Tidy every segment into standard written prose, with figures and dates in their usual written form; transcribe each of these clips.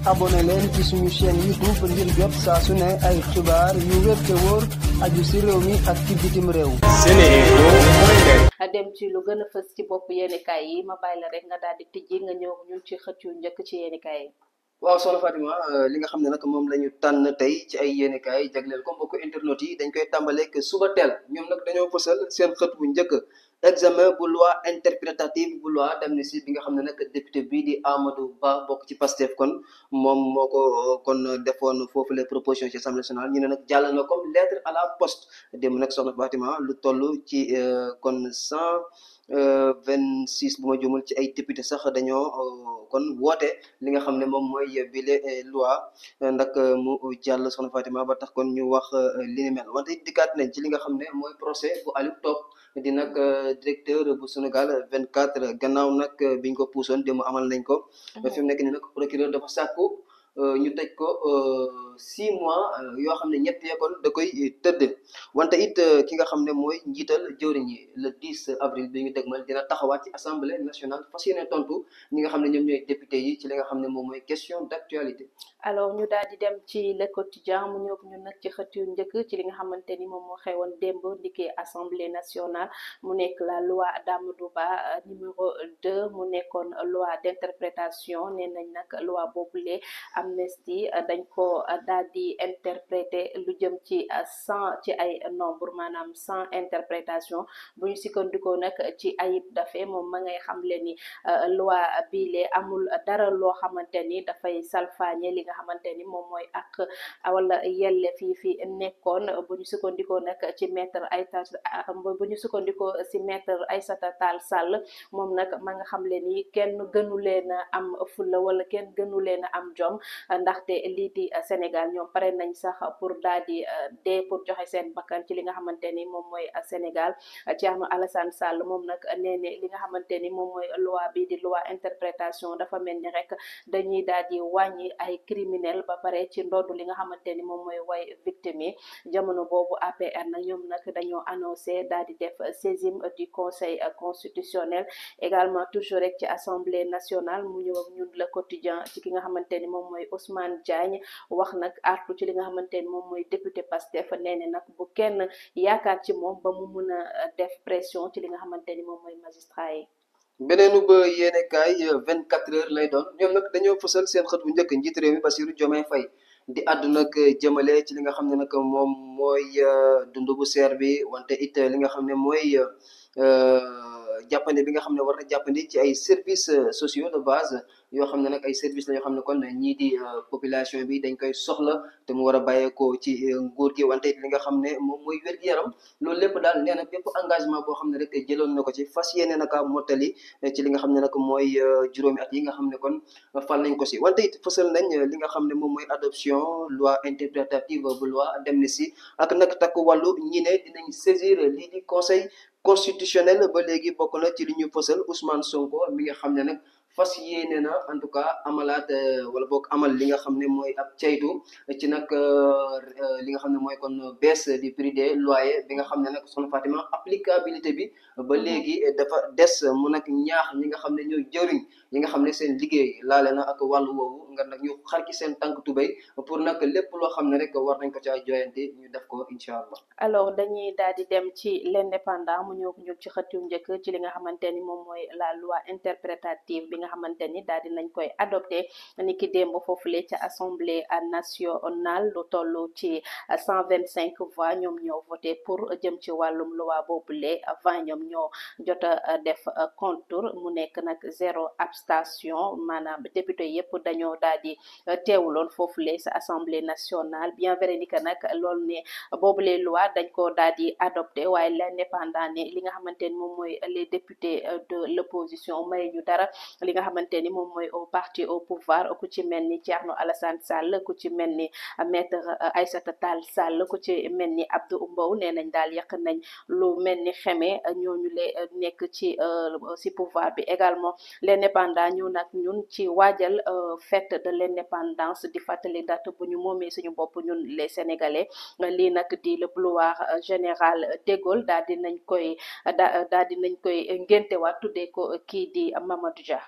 abonné leen ci suñu chaîne YouTube ngir jot saa su ne ay xibaar yu wér te wóor aju ci réew mi ak ci bitim réew. dem ci lu gën a fës ci bopp yéenekaay yi ma bàyyi la rek nga daal di tijji nga ñëw ñun ci xët yu njëkk ci yéenekaay yi. waaw soxna Fatima li nga xam ne nag moom la ñu tànn tey ci ay yéenekaay jagleel ko mbokku internet yi dañ koy tàmbaleeg suba teel ñoom nag dañoo fësal seen xët bu njëkk examen bu loi interprétative bu loi d'amnistie bi nga xam ne nag député bii di Amadou Ba bokk ci Pastef kon moom moo ko kon defoon foofu les propositions ci Assemblée nationale ñu ne nag jàll na comme lettre à la poste démb nag soxna Fatima lu toll ci kon 126 bu ma jumul ci ay député sax dañoo kon woote li nga xam ne moom mooy bile loi ndak mu jàll soxna Fatima ba tax kon ñu wax li ni mel wante dikkaat nañ ci li nga xam ne mooy procès bu Aliou Top di nag directeur bu Sénégal 24 gannaaw nag biñ ko puusoon démb amal nañ ko fi mu nekk ni nag procureur dafa sàkku ñu tëj ko 6 mois yoo xam ne ñett ya kon da koy tëdd wante it ki nga xam ne mooy njiital jëwriñ yi le 10 avril bi ñu dégmal dina taxawaat ci assemblée nationale fas yéene tontu ñi nga xam ne ñoom ñooy député yi ci li nga xam ne moom mooy question d'actualité. alors ñu daal di dem ci le quotidien mu ñëw ñu nag ci xët yu njëkk ci li nga xamante ni moom moo xewoon démb ndiki assemblée nationale mu nekk la loi d'Amadou Ba numéro 2 mu nekkoon loi d'interprétation nee nañ nag loi boobule amnistie dañ ko daal di interpréter lu jëm ci 100 ci ay nombre maanaam 100 interprétation bu ñu sukkandikoo nag ci Ayib Daffé moom ma ngay xamle ni loi biile amul dara loo xamante ni dafay salfaañe li nga xamante ni moom mooy ak wala yelle fi nekkoon bu ñu sukkandikoo nag ci bu ñu sukkandikoo ci maître Aïssata Tall Sall moom nag ma nga xamle ni kenn gënu leen a am fulla wala kenn gënu leen a am jom ndaxte lii di Sénégal ñoom pare nañ sax pour daal di dee pour joxe seen bakkan ci li nga xamante ni moom mooy Sénégal Thierno Alassane Sall moom nag nee ne li nga xamante ni moom mooy loi bi di loi interprétation dafa mel ni rek dañuy daal di wàññi ay criminel ba pare ci ndodd li nga xamante ni moom mooy way victime yi jamono boobu APR nag ñoom nag dañoo annoncé daal di def saisine du conseil constitutionnel également toujours rek ci assemblée nationale mu ñëw ak ñun le quotidien ci ki nga xamante ni moom mooy Ousmane Diagne wax nag artu ci li nga xamante ni moom mooy député Pastef nee ne nag bu kenn yaakaar ci moom ba mu mun a def pression ci li nga xamante ni moom mooy magistrat yi. beneenu ba yéenekaay 24 heures lay doon ñoom nag dañoo fësal seen xët bu njëkk njiit réew mi Bassirou Diomaye Faye di àddu nag jëmale ci li nga xam ne nag moom mooy dund bu seer bi wante it li nga xam ne mooy jàppandi bi nga xam ne war na jàppandi ci ay services sociaux de base yoo xam ne nag ay services la yoo xam ne kon ñii di population bi dañ koy soxla te mu war a bàyyeekoo ci nguur gi wante it li nga xam ne moom mooy wér-gu-yaram loolu lépp daal nee na bépp engagement boo xam ne rek jëloon na ko ci fas yéene naka mottali ci li nga xam ne nag mooy juróomi at yi nga xam ne kon fal nañ ko si wante it fësal nañ li nga xam ne moom mooy adoption loi interprétative bu loi d'amnistie ak nag takk wàllu ñi ne dinañ saisir lii di conseil constitutionnel ba léegi bokk na ci li ñu fësal Ousmane Sonko mi nga xam ne nag fas yéene na en tout cas amalaat wala boog amal li nga xam ne mooy ab caytu ci nag li nga xam ne mooy kon baisse du prix des loyers bi nga xam ne nag soxna Fatima applicabilité bi ba léegi dafa des mu nag ñaax ñi nga xam ne ñooy jëriñ yi nga xam ne seen liggéey laale na ak wàllu woowu nga nag ñu xar ci seen tànk tubéy pour nag lépp loo xam ne rek war nañ ko caa joyante ñu def ko incha allah. alors dañuy daal di dem ci l'indépendant mu ñëw ñu ci xët yu njëkk ci li nga xamante ni moom mooy la loi interprétative bi nga xamante ni daal di nañ koy adopté ni ki démb foofule ca assemblée nationale lu toll ci 125 voix ñoom ñoo voté pour jëm ci wàllum loi boobule 20 ñoom ñoo jot a def contour mu nekk nag 0 abstention maanaam député yëpp dañoo daal di teewuloon foofule sa assemblée nationale bien vrai ni que nag loolu ne boobule loi dañ ko daal di adopté waaye l'indépendant ne li nga xamante ni moom mooy les députés de l'opposition may ñu dara li nga xamante ni moom mooy au parti au pouvoir ku ci mel ni Thierno Alassane Sall ku ci mel ni maître Aïssata Tall Sall ku ci mel ni Abdou Mbow nee nañ daal yàq nañ lu mel ni xeme ñooñu le nekk ci pouvoir bi également l'indépendant ñëw nag ñun ci waajal fête de l'indépendance di fàttali date bu ñu moomee suñu bopp ñun les sénégalais lii nag di le boulevard général de Gaulle daal di nañ koy ngéntewaat tuddee ko kii di Mamadou Dia.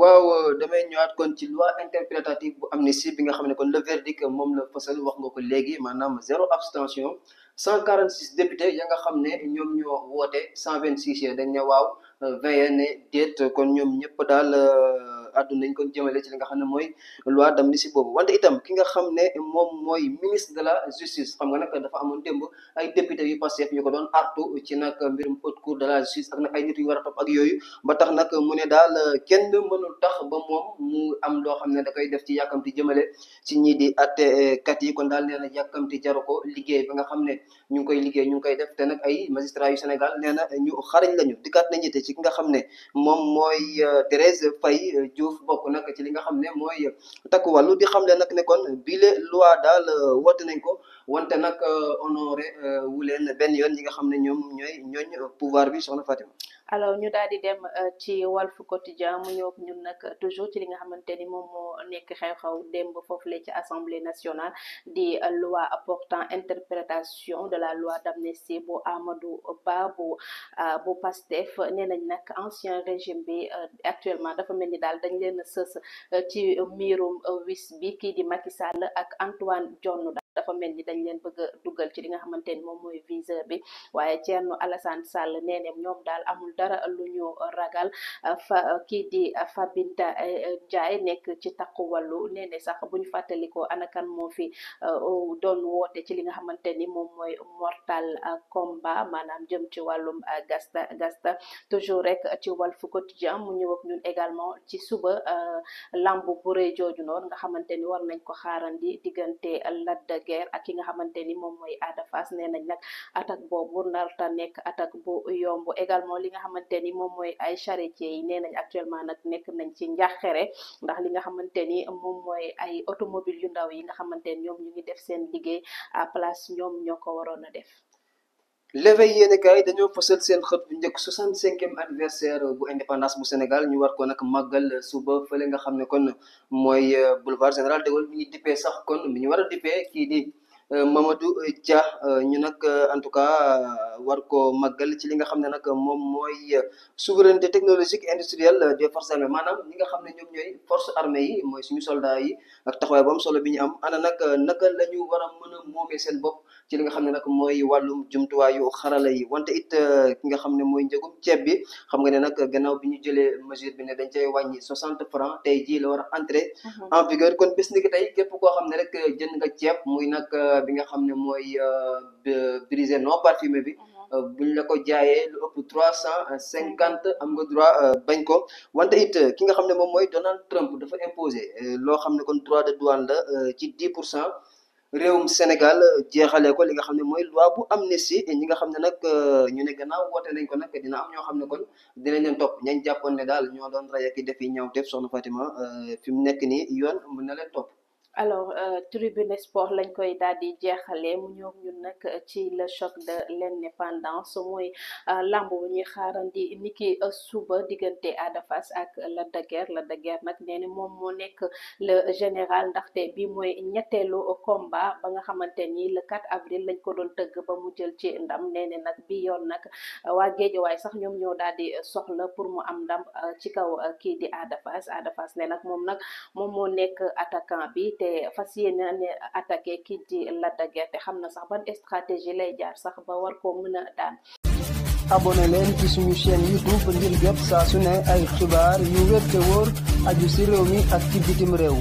waaw damay ñëwaat kon ci loi interprétative bu amnistie bi nga xam ne kon le verdict moom la fësal wax nga ko léegi maanaam 0 abstention 146 députés ya nga xam ne ñoom ñoo woote 126 ya dañ ne waaw 20 ne déet kon ñoom ñëpp daal àddu nañ kon jëmale ci li nga xam ne mooy loi d'amnistie boobu wante itam ki nga xam ne moom mooy ministre de la justice xam nga nag dafa amoon démb ay députés yu Pastef yu ko doon artu ci nag mbirum haute cour de la justice ak nag ay nit yu war a topp ak yooyu ba tax nag mu ne daal kenn mënul tax ba moom mu am loo xam ne da koy def ci yàkkamti jëmale ci ñii di attekat yi kon daal nee na yàkkamti jaru ko liggéey ba nga xam ne ñu ngi koy liggéey ñu ngi koy def te nag ay magistrats yu Sénégal nee na ñu xarañ lañu dikkaat nañu te ci ki nga xam ne moom mooy Thérèse Faye Diouf bokk nag ci li nga xam ne mooy takku wàllu di xam le nag ne kon bile loi daal woote nañ ko wante nag honoré wu leen benn yoon ñi nga xam ne ñoom ñooñ pouvoir bi soxna Fatima. alors ñu daal di dem ci Walf Quotidien mu ñëw ñun nag toujours ci li nga xamante ni moom moo nekk xew-xew démb foofule ci assemblée nationale di loi portant interprétation de la loi d'amnistie bu Amadou Ba bu Pastef nee nañ nag ancien régime bi actuellement dafa mel ni daal dañ leen a sës ci miirum wis bi kii di Macky Sall ak Antoine Diome dafa mel ni dañ leen bëgg a dugal ci li nga xamante ni moom mooy viseur bi waaye Thierno Alassane Sall nee na ñoom daal amul dara lu ñu ragal kii di Fabinta Ndiaye nekk ci takku wàllu nee na sax bu ñu fàttalikoo anakan moo fi doon woote ci li nga xamante ni moom mooy mortal combat maanaam jëm ci wàllum gasta toujours rek ci Walf Quotidien mu ñëw ak ñun également ci suba lamb bu rëy jooju noonu nga xamante ni war nañ ko xaarandi diggante Lac de Guiers ak ki nga xamante ni moom mooy Ada Fass nee nañ nag attaque boobu narta nekk attaque bu yomb également li nga xamante ni moom mooy ay charretiers yi nee nañ actuellement nag nekk nañ ci njàqare ndax li nga xamante ni moom mooy ay automobile yu ndaw yi nga xamante ni ñoom ñu ngi def seen liggéey à place ñoom ñoo ko waroon a def. L'éveil yéen kaay dañoo fësal seen xët bu njëkk 65e anniversaire bu indépendance bu Sénégal ñu war ko nag màggal suba fële nga xam ne kon mooy boulevard Général de Gaulle mi ñu dippee sax kon mi ñu war a dippee kii di Mamadou Dia ñu nag en tout cas war ko màggal ci li nga xam ne nag moom mooy souveraineté technologique industrielle des forces armées maanaam ñi nga xam ne ñoom ñooy force armée yi mooy suñu soldats yi ak taxawaay bu am solo bi ñu am ana nag naka la ñu war a mën a moomee seen bopp ci li nga xam ne nag mooy wàllum jumtuwaayu xarala yi wante it ki nga xam ne mooy njëgum ceeb bi xam nga ne nag gannaaw bi ñu jëlee mesure bi ne dañ cay wàññi 60 francs tey jii la war a entrer en vigueur kon bés ni ki tey képp koo xam ne rek jënd nga ceeb muy nag bi nga xam ne mooy brisé non parfumé bi buñ la ko jaayee lu ëpp 350 am nga droit bañ ko wante it ki nga xam ne moom mooy Donald Trump dafa imposé loo xam ne kon droit de douane la ci 10% réewum Sénégal jeexalee ko li nga xam ne mooy loi bu amnistie ñi nga xam ne nag ñu ne gannaaw woote nañ ko nag dina am ñoo xam ne kon dinañ leen topp ñañ jàppoon ne daal ñoo doon rey ak def yi ñaawteef soxna Fatima fi mu nekk nii yoon mën na leen topp. alors tribune sport lañ koy daal di jeexalee mu ñëw ñun nag ci le choc de l'indépendance mooy lamb bu ñuy xaarandi niki suba diggante Ada Fass ak Lac de Guiers nag nee na moom moo nekk le général ndaxte bi mooy ñetteelu combat ba nga xamante ni le 4 avril lañ ko doon tëgg ba mu jël ci ndam nee na nag bi yoon nag waa Géejawaay sax ñoom ñoo daal di soxla pour mu am ndam ci kaw kii di Ada Fass ne nag moom moo nekk attaquant bi te fas yéene ne attaqué kii di Lac de Guiers te xam na sax ban stratégie lay jaar sax ba war koo mën a daan. abonné leen ci suñu chaîne YouTube ngir jot saa su ne ay xibaar yu wér te wóor aju ci réew mi ak ci bitim réew.